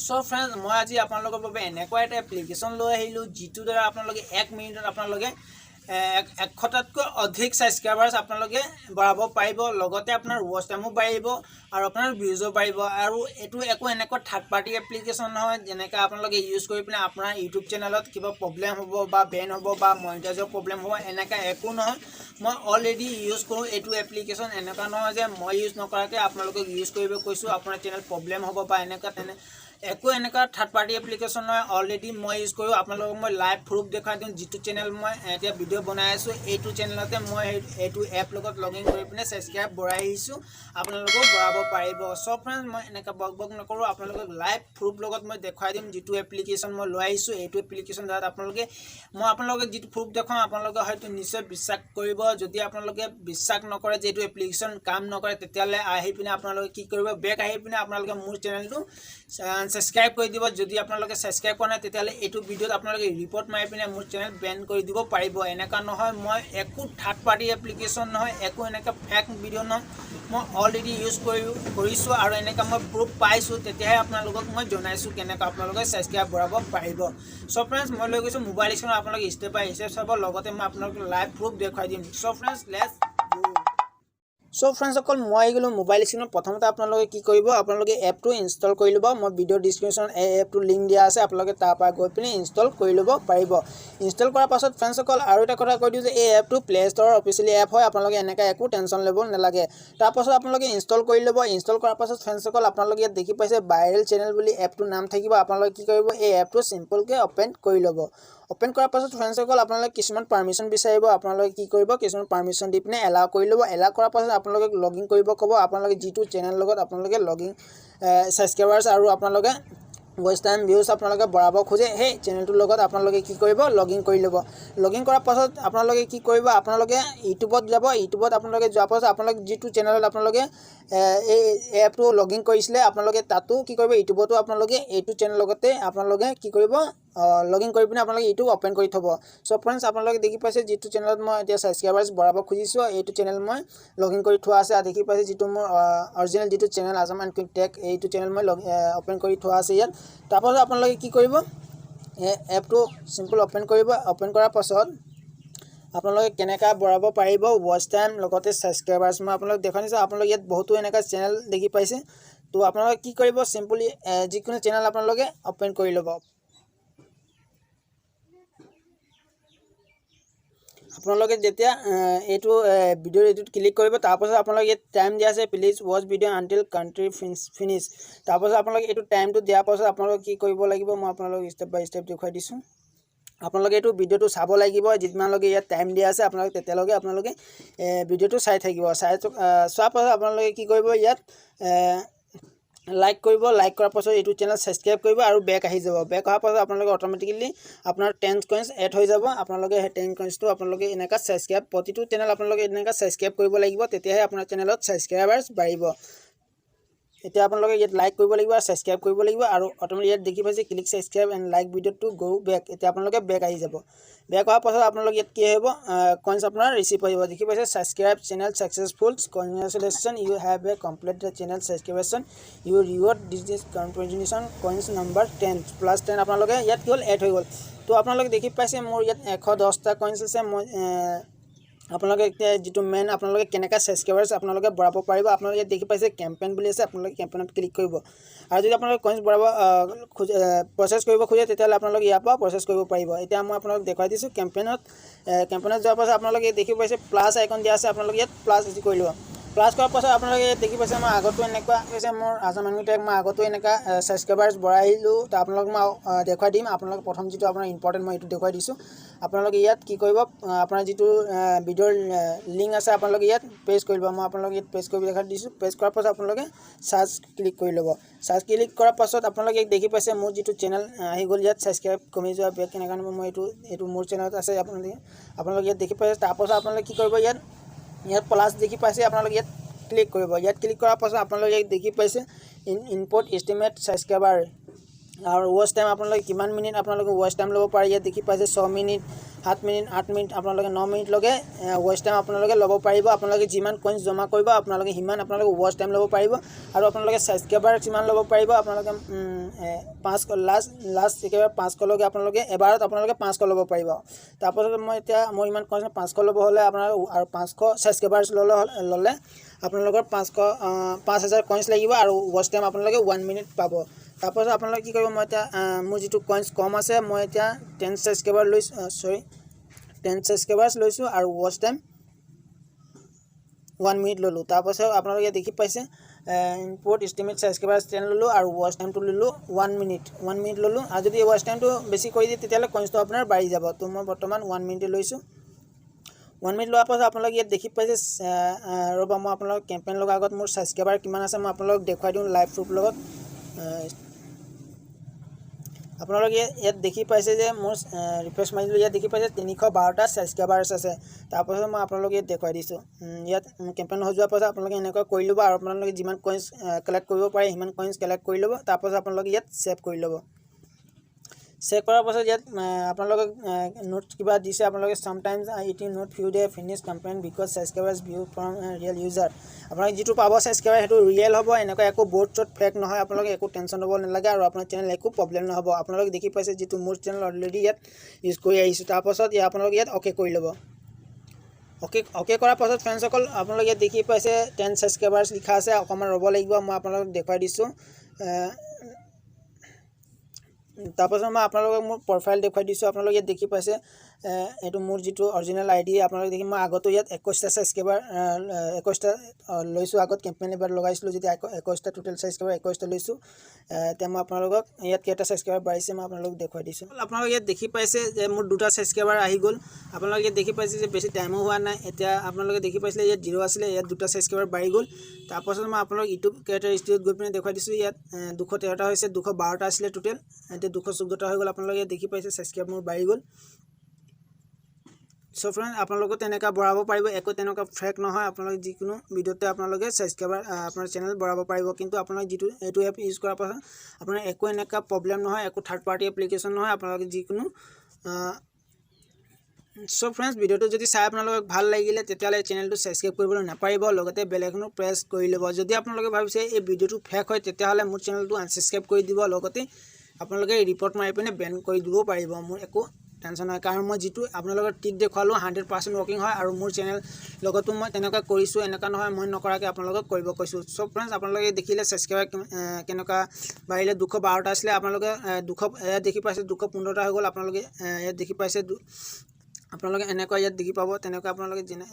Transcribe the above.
চ' friends, মই আজি আপোনালোকৰ বাবে এনেকুৱা এটা এপ্লিকেশ্যন লৈ আহিলোঁ, যিটোৰ দ্বাৰা আপোনালোকে এক মিনিটত আপোনালোকে 100টাতকৈ অধিক ছাবস্ক্ৰাইবাৰ্ছ আপোনালোকে বঢ়াব পাৰিব। লগতে আপোনাৰ ৱাচ টাইমো বাঢ়িব আৰু আপোনাৰ ভিউজো বাঢ়িব। আৰু এইটো একো এনেকুৱা থাৰ্ড পাৰ্টি এপ্লিকেশ্যন নহয়, যেনেকৈ আপোনালোকে ইউজ কৰি পিনে আপোনাৰ ইউটিউব চেনেলত কিবা প্ৰব্লেম হ'ব বা বেন হ'ব বা মনিটাইজৰ প্ৰব্লেম হ'ব, এনেকুৱা একো নহয়। মই অলৰেডি ইউজ কৰোঁ এইটো এপ্লিকেশ্যন। এনেকুৱা নহয় যে মই ইউজ নকৰাকৈ আপোনালোকক ইউজ কৰিব কৈছোঁ, আপোনাৰ চেনেল প্ৰব্লেম হ'ব বা এনেকুৱা তেনে একো এনেকুৱা থাৰ্ড পাৰ্টি এপ্লিকেশ্যন নহয়। অলৰেডি মই ইউজ কৰোঁ, আপোনালোকক মই লাইভ প্ৰুফ দেখুৱাই দিম। যিটো চেনেল মই এতিয়া ভিডিঅ' বনাই আছোঁ, এইটো চেনেলতে মই এইটো এপ লগত লগ ইন কৰি পিনে ছাবস্ক্ৰাইব বঢ়াই আহিছোঁ, আপোনালোকেও বঢ়াব পাৰিব। চ' ফ্ৰেণ্ডছ, মই এনেকুৱা বক বক নকৰোঁ, আপোনালোকক লাইভ প্ৰুফ লগত মই দেখুৱাই দিম যিটো এপ্লিকেশ্যন মই লৈ আহিছোঁ। এইটো এপ্লিকেশ্যন দ্বাৰা আপোনালোকে, মই আপোনালোকে যিটো প্ৰুফ দেখুৱাম, আপোনালোকে হয়তো নিশ্চয় বিশ্বাস কৰিব। যদি আপোনালোকে বিশ্বাস নকৰে যে এইটো এপ্লিকেশ্যন কাম নকৰে, তেতিয়াহ'লে আহি পিনে আপোনালোকে কি কৰিব? বেক আহি পিনে আপোনালোকে মোৰ চেনেলটো ছাবস্ক্ৰাইব কৰি দিব। যদি আপোনালোকে ছাবস্ক্ৰাইব কৰা নাই, তেতিয়াহ'লে এইটো ভিডিঅ'ত আপোনালোকে ৰিপৰ্ট মাৰি পিনে মোৰ চেনেল বেন কৰি দিব পাৰিব। এনেকুৱা নহয়, মই একো থাৰ্ড পাৰ্টি এপ্লিকেশ্যন নহয়, একো এনেকুৱা ফেক ভিডিঅ' নহয়। মই অলৰেডি ইউজ কৰিছোঁ আৰু এনেকুৱা মই প্ৰুফ পাইছোঁ, তেতিয়াহে আপোনালোকক মই জনাইছোঁ কেনেকুৱা আপোনালোকে ছাবস্ক্ৰাইব বঢ়াব পাৰিব। চ' ফ্ৰেণ্ডছ, মই লৈ গৈছোঁ মোবাইল স্ক্ৰীণত, আপোনালোকে ষ্টেপ বাই ষ্টেপ চাব, লগতে মই আপোনালোকক লাইভ প্ৰুফ দেখুৱাই দিম। So friends, let's go. So ফ্ৰেণ্ডছসকল, মই আহি গ'লোঁ মোবাইল স্ক্ৰীণত। প্ৰথমতে আপোনালোকে কি কৰিব? আপোনালোকে এপটো ইনষ্টল কৰি ল'ব। মই ভিডিঅ' ডিছক্ৰিপশ্যনত এই এপটোৰ লিংক দিয়া আছে, আপোনালোকে তাৰ পৰা গৈ পিনে ইনষ্টল কৰি ল'ব পাৰিব। ইনষ্টল কৰাৰ পাছত ফ্ৰেণ্ডছসকল, আৰু এটা কথা কৈ দিওঁ যে এই এপটো প্লে' ষ্ট'ৰৰ অফিচিয়েলি এপ হয়, আপোনালোকে এনেকৈ একো টেনশ্যন ল'ব নালাগে। তাৰপাছত আপোনালোকে ইনষ্টল কৰি ল'ব। ইনষ্টল কৰাৰ পাছত ফ্ৰেণ্ডছসকল, আপোনালোকে ইয়াত দেখি পাইছে ভাইৰেল চেনেল বুলি এপটোৰ নাম থাকিব। আপোনালোকে কি কৰিব? এই এপটো চিম্পলকৈ অ'পেন কৰি ল'ব। অ'পেন কৰাৰ পাছত ফ্ৰেণ্ডছসকল, আপোনালোকে কিছুমান পাৰ্মিশ্যন বিচাৰিব। আপোনালোকে কি কৰিব? কিছুমান পাৰ্মিশ্যন দি পিনে এলাউ কৰি ল'ব। এলাউ কৰাৰ পাছত আপোনালোকে লগ ইন কৰিব ক'ব। আপোনালোকে যিটো চেনেল লগত আপোনালোকে লগ ইন ছাবস্ক্ৰাইবাৰ্ছ আৰু আপোনালোকে ৱাচ টাইম, ভিউজ আপোনালোকে বঢ়াব খোজে, সেই চেনেলটোৰ লগত আপোনালোকে কি কৰিব? লগ ইন কৰি ল'ব। লগ ইন কৰাৰ পাছত আপোনালোকে কি কৰিব? আপোনালোকে ইউটিউবত যাব। ইউটিউবত আপোনালোকে যোৱাৰ পাছত আপোনালোকে যিটো চেনেলত আপোনালোকে এই এপটো লগ ইন কৰিছিলে, আপোনালোকে তাতো কি কৰিব? ইউটিউবতো আপোনালোকে এইটো চেনেল লগতে আপোনালোকে কি কৰিব? লগ ইন কৰি পিনে আপোনালোকে ইউটিউব অ'পেন কৰি থ'ব। চ' ফ্ৰেণ্ডছ, আপোনালোকে দেখি পাইছে যিটো চেনেলত মই এতিয়া ছাবস্ক্ৰাইবাৰ্ছ বঢ়াব খুজিছোঁ, এইটো চেনেল মই লগ ইন কৰি থোৱা আছে। আৰু দেখি পাইছে যিটো মোৰ অৰিজিনেল যিটো channel Assam and quick tech, এইটো চেনেল মই লগ অ'পেন কৰি থোৱা আছে ইয়াত। তাৰপাছত আপোনালোকে কি কৰিব? এই এপটো চিম্পল অ'পেন কৰিব। অ'পেন কৰাৰ পাছত আপোনালোকে কেনেকুৱা বঢ়াব পাৰিব ৱাচ টাইম লগতে ছাবস্ক্ৰাইবাৰ্ছ, মই আপোনালোক দেখুৱাই দিছোঁ। আপোনালোকে ইয়াত বহুতো এনেকুৱা চেনেল দেখি পাইছে। তো আপোনালোকে কি কৰিব? চিম্পলি যিকোনো চেনেল আপোনালোকে অ'পেন কৰি ল'ব। আপোনালোকে যেতিয়া এইটো ভিডিঅ' এইটোত ক্লিক কৰিব, তাৰপাছত আপোনালোকে ইয়াত টাইম দিয়া আছে, "Please watch video until country finish." তাৰপাছত আপোনালোকে এইটো টাইমটো দিয়াৰ পাছত আপোনালোকে কি কৰিব লাগিব, মই আপোনালোকক ষ্টেপ বাই ষ্টেপ দেখুৱাই দিছোঁ। আপোনালোকে এইটো ভিডিঅ'টো চাব লাগিব। যিমানলৈকে ইয়াত টাইম দিয়া আছে, আপোনালোকে তেতিয়ালৈকে আপোনালোকে ভিডিঅ'টো চাই থাকিব। চাই চোৱাৰ পাছত আপোনালোকে কি কৰিব? ইয়াত লাইক কৰিব। লাইক কৰাৰ পাছত এইটো চেনেল ছাবস্ক্ৰাইব কৰিব আৰু বেক আহি যাব। বেক অহাৰ পাছত আপোনালোকে অট'মেটিকেলি আপোনাৰ 10 কইনছ এড হৈ যাব। আপোনালোকে সেই 10 কইনছটো আপোনালোকে এনেকুৱা ছাবস্ক্ৰাইব, প্ৰতিটো চেনেল আপোনালোকে এনেকুৱা ছাবস্ক্ৰাইব কৰিব লাগিব, তেতিয়াহে আপোনাৰ চেনেলত ছাবস্ক্ৰাইবাৰ্ছ বাঢ়িব। এতিয়া আপোনালোকে ইয়াত লাইক কৰিব লাগিব আৰু ছাবস্ক্ৰাইব কৰিব লাগিব আৰু অট'মেটিক ইয়াত দেখি পাইছে, "Click subscribe and like video to go back." এতিয়া আপোনালোকে বেক আহি যাব। বেক অহাৰ পাছত আপোনালোকে ইয়াত কি আহিব? কইনছ আপোনাৰ ৰিচিভ আহিব। দেখি পাইছে, "Subscribe channel successful. Congratulation, you have a complete the channel subscription. You reward this is congratulation coins number 10 plus 10." আপোনালোকে ইয়াত কি হ'ল? এড হৈ গ'ল। তো আপোনালোকে দেখি পাইছে মোৰ ইয়াত 110টা কইনছ আছে। মই আপোনালোকে এতিয়া যিটো মেইন, আপোনালোকে কেনেকৈ ছাবস্ক্ৰাইবাৰ্ছ আপোনালোকে বঢ়াব পাৰিব, আপোনালোকে ইয়াত দেখি পাইছে কেম্পেইন বুলি আছে, আপোনালোকে কেম্পেইনত ক্লিক কৰিব। আৰু যদি আপোনালোকে কইনছ বঢ়াব খোজে, প্ৰচেছ কৰিব খোজে, তেতিয়াহ'লে আপোনালোকে ইয়াৰ পৰা প্ৰচেছ কৰিব পাৰিব। এতিয়া মই আপোনালোক দেখুৱাই দিছোঁ কেম্পেইনত। কেম্পেইনত যোৱাৰ পাছত আপোনালোকে দেখি পাইছে প্লাছ আইকন দিয়া আছে, আপোনালোকে ইয়াত প্লাছ কৰি ল'ব। প্লাছ কৰাৰ পাছত আপোনালোকে ইয়াত দেখি পাইছে, মই আগতো এনেকুৱা হৈছে, মোৰ আছাম টেক, মই আগতো এনেকুৱা ছাবস্ক্ৰাইবাৰ্ছ বঢ়াই আহিলোঁ। তো আপোনালোক মই দেখুৱাই দিম। আপোনালোকে প্ৰথম যিটো আপোনাৰ ইম্পৰ্টেণ্ট, মই এইটো দেখুৱাই দিছোঁ। আপোনালোকে ইয়াত কি কৰিব? আপোনাৰ যিটো ভিডিঅ'ৰ লিংক আছে, আপোনালোকে ইয়াত পেষ্ট কৰি ল'ব। মই আপোনালোকে ইয়াত পেষ্ট কৰি দেখাই দিছোঁ। পেষ্ট কৰাৰ পাছত আপোনালোকে চাৰ্চ ক্লিক কৰি ল'ব। চাৰ্চ ক্লিক কৰাৰ পাছত আপোনালোকে দেখি পাইছে মোৰ যিটো চেনেল আহি গ'ল। ইয়াত ছাবস্ক্ৰাইব কমি যোৱা বেক কেনেকুৱা, মই এইটো মোৰ চেনেলত আছে, আপোনালোকে ইয়াত দেখি পাইছে। তাৰপাছত আপোনালোকে কি কৰিব? ইয়াত প্লাছ দেখি পাইছে, আপোনালোকে ইয়াত ক্লিক কৰিব। ইয়াত ক্লিক কৰাৰ পাছত আপোনালোকে ইয়াত দেখি পাইছে ইনপুট এষ্টিমেট ছাবস্ক্ৰাইবাৰ আৰু ৱাচ টাইম, আপোনালোকে কিমান মিনিট আপোনালোকে ৱাচ টাইম ল'ব পাৰে। ইয়াত দেখি পাইছে 6 মিনিট, 7 মিনিট, 8 মিনিট, আপোনালোকে 9 মিনিটলৈকে ৱাচ টাইম আপোনালোকে ল'ব পাৰিব। আপোনালোকে যিমান কইনছ জমা কৰিব, আপোনালোকে সিমান আপোনালোকে ৱাচ টাইম ল'ব পাৰিব আৰু আপোনালোকে ছাবস্ক্ৰাইবাৰ সিমান ল'ব পাৰিব। আপোনালোকে 500, লাষ্ট লাষ্ট একেবাৰে 500লৈকে আপোনালোকে এবাৰত আপোনালোকে 500 ল'ব পাৰিব। তাৰপাছত মই এতিয়া মোৰ ইমান কইনছ, 500 ল'ব হ'লে আপোনাৰ আৰু 500 ছাবস্ক্ৰাইবাৰ্ছ ল'লে আপোনালোকৰ 500, 5000 কইনছ লাগিব আৰু ৱাচ টাইম আপোনালোকে 1 মিনিট পাব। তাৰপাছত আপোনালোকে কি কৰিব? মই এতিয়া মোৰ যিটো কইনছ কম আছে, মই এতিয়া 10 ছাবস্ক্ৰাইবাৰ লৈছোঁ, চৰি, 10 ছাবস্ক্ৰাইবাৰ্ছ লৈছোঁ আৰু ৱাচ টাইম 1 মিনিট ল'লোঁ। তাৰপাছত আপোনালোকে দেখি পাইছে, ইম্পৰ্ট ইষ্টিমেট ছাবস্ক্ৰাইবাৰ্ছ 10 ল'লোঁ আৰু ৱাচ টাইমটো ল'লোঁ 1 মিনিট, 1 মিনিট ল'লোঁ। আৰু যদি ৱাচ টাইমটো বেছি কৰি দিয়ে, তেতিয়াহ'লে কইনছটো আপোনাৰ বাঢ়ি যাব। তো মই বৰ্তমান 1 মিনিটে লৈছোঁ। 1 মিনিট লোৱাৰ পাছত আপোনালোকে ইয়াত দেখি পাইছে, ৰ'ব, মই আপোনালোকক কেম্পেইন লগোৱাৰ আগত মোৰ ছাবস্ক্ৰাইবাৰ কিমান আছে মই আপোনালোকক দেখুৱাই দিওঁ লাইভ প্ৰুফ লগত। আপোনালোকে ইয়াত দেখি পাইছে যে মোৰ ৰিফ্ৰেছ মাৰিলোঁ, ইয়াত দেখি পাইছে 312টা ছাবস্ক্ৰাইবাৰ্ছ আছে। তাৰপাছত মই আপোনালোকে ইয়াত দেখুৱাই দিছোঁ। ইয়াত কেম্পেইন হৈ যোৱাৰ পাছত আপোনালোকে এনেকুৱা কৰি ল'ব আৰু আপোনালোকে যিমান কইনছ কালেক্ট কৰিব পাৰে, সিমান কইনছ কালেক্ট কৰি ল'ব। তাৰপাছত আপোনালোকে ইয়াত ছেভ কৰি ল'ব। ছেভ কৰাৰ পাছত ইয়াত আপোনালোকক নোট কিবা দিছে আপোনালোকে, "Sometimes it in not few day finish campaign because subscribers view from real user." আপোনালোকে যিটো পাব ছাবস্ক্ৰাইবাৰ, সেইটো ৰিয়েল হ'ব। এনেকুৱা একো বট চট ফেক নহয়। আপোনালোকে একো টেনশ্যন ল'ব নালাগে আৰু আপোনাৰ চেনেল একো প্ৰব্লেম নহ'ব। আপোনালোকে দেখি পাইছে যিটো মোৰ চেনেল অলৰেডি ইয়াত ইউজ কৰি আহিছোঁ। তাৰপাছত আপোনালোকে ইয়াত অ'কে কৰি ল'ব। অ'কে অ'কে কৰাৰ পাছত ফ্ৰেণ্ডছসকল, আপোনালোকে ইয়াত দেখি পাইছে 10 ছাবস্ক্ৰাইবাৰ্ছ লিখা আছে। অকণমান ৰ'ব লাগিব, মই আপোনালোকক দেখুৱাই দিছোঁ। তাৰপাছত মই আপোনালোকক মোৰ প্ৰফাইল দেখুৱাই দিছোঁ। আপোনালোকে ইয়াত দেখি পাইছে, এইটো মোৰ যিটো অৰিজিনেল আই ডি। আপোনালোকে দেখি মই আগতো ইয়াত 21টা ছাবস্ক্ৰাইবাৰ, 21টা লৈছোঁ। আগত কেম্পেইন এবাৰ লগাইছিলোঁ যেতিয়া 21টা, টোটেল ছাবস্ক্ৰাইবাৰ 21টা লৈছোঁ। এতিয়া মই আপোনালোকক ইয়াত কেইটা ছাবস্ক্ৰাইবাৰ বাঢ়িছে মই আপোনালোকক দেখুৱাই দিছোঁ। আপোনালোকে ইয়াত দেখি পাইছে যে মোৰ দুটা ছাবস্ক্ৰাইবাৰ আহি গ'ল। আপোনালোকে ইয়াত দেখি পাইছে যে বেছি টাইমো হোৱা নাই। এতিয়া আপোনালোকে দেখি পাইছিলে ইয়াত জিৰ' আছিলে, ইয়াত দুটা ছাবস্ক্ৰাইবাৰ বাঢ়ি গ'ল। তাৰপাছত মই আপোনালোক ইউটিউব ক্ৰিয়েটৰ ষ্টুডিঅ'ত গৈ পিনে দেখুৱাই দিছোঁ। ইয়াত 213টা হৈছে, 212টা আছিলে টোটেল, এতিয়া 214টা হৈ গ'ল। আপোনালোকে ইয়াত দেখি পাইছে ছাবস্ক্ৰাইব মোৰ বাঢ়ি গ'ল। চ' ফ্ৰেণ্ড, আপোনালোকেও তেনেকুৱা বঢ়াব পাৰিব। একো তেনেকুৱা ফেক নহয়। আপোনালোকে যিকোনো ভিডিঅ'তে আপোনালোকে ছাবস্ক্ৰাইবাৰ, আপোনাৰ চেনেল বঢ়াব পাৰিব। কিন্তু আপোনালোকে যিটো এইটো এপ ইউজ কৰাৰ পাছত আপোনাৰ একো এনেকুৱা প্ৰব্লেম নহয়, একো থাৰ্ড পাৰ্টি এপ্লিকেশ্যন নহয়। আপোনালোকে যিকোনো। চ' ফ্ৰেণ্ডছ, ভিডিঅ'টো যদি চাই আপোনালোকক ভাল লাগিলে, তেতিয়াহ'লে চেনেলটো ছাবস্ক্ৰাইব কৰিবলৈ নাপাহৰিব, লগতে বেল আইকনো প্ৰেছ কৰি ল'ব। যদি আপোনালোকে ভাবিছে এই ভিডিঅ'টো ফেক হয়, তেতিয়াহ'লে মোৰ চেনেলটো আনছাবস্ক্ৰাইব কৰি দিব, লগতে আপোনালোকে ৰিপৰ্ট মাৰি পিনে বেন কৰি দিবও পাৰিব। মোৰ একো টেনশ্যন নাই, কাৰণ মই যিটো আপোনালোকৰ ট্ৰিক দেখুৱালোঁ, 100% ৱৰ্কিং হয় আৰু মোৰ চেনেল লগতো মই তেনেকুৱা কৰিছোঁ। এনেকুৱা নহয় মই নকৰাকৈ আপোনালোকক কৰিব কৈছোঁ। চ' ফ্ৰেণ্ডছ, আপোনালোকে দেখিলে ছাবস্ক্ৰাইবাৰ কেনেকুৱা বাঢ়িলে। 212টা আছিলে, আপোনালোকে 200 ইয়াত দেখি পাইছে 215টা হৈ গ'ল। আপোনালোকে ইয়াত দেখি পাইছে, আপোনালোকে এনেকুৱা ইয়াত দেখি পাব তেনেকুৱা আপোনালোকে যেনে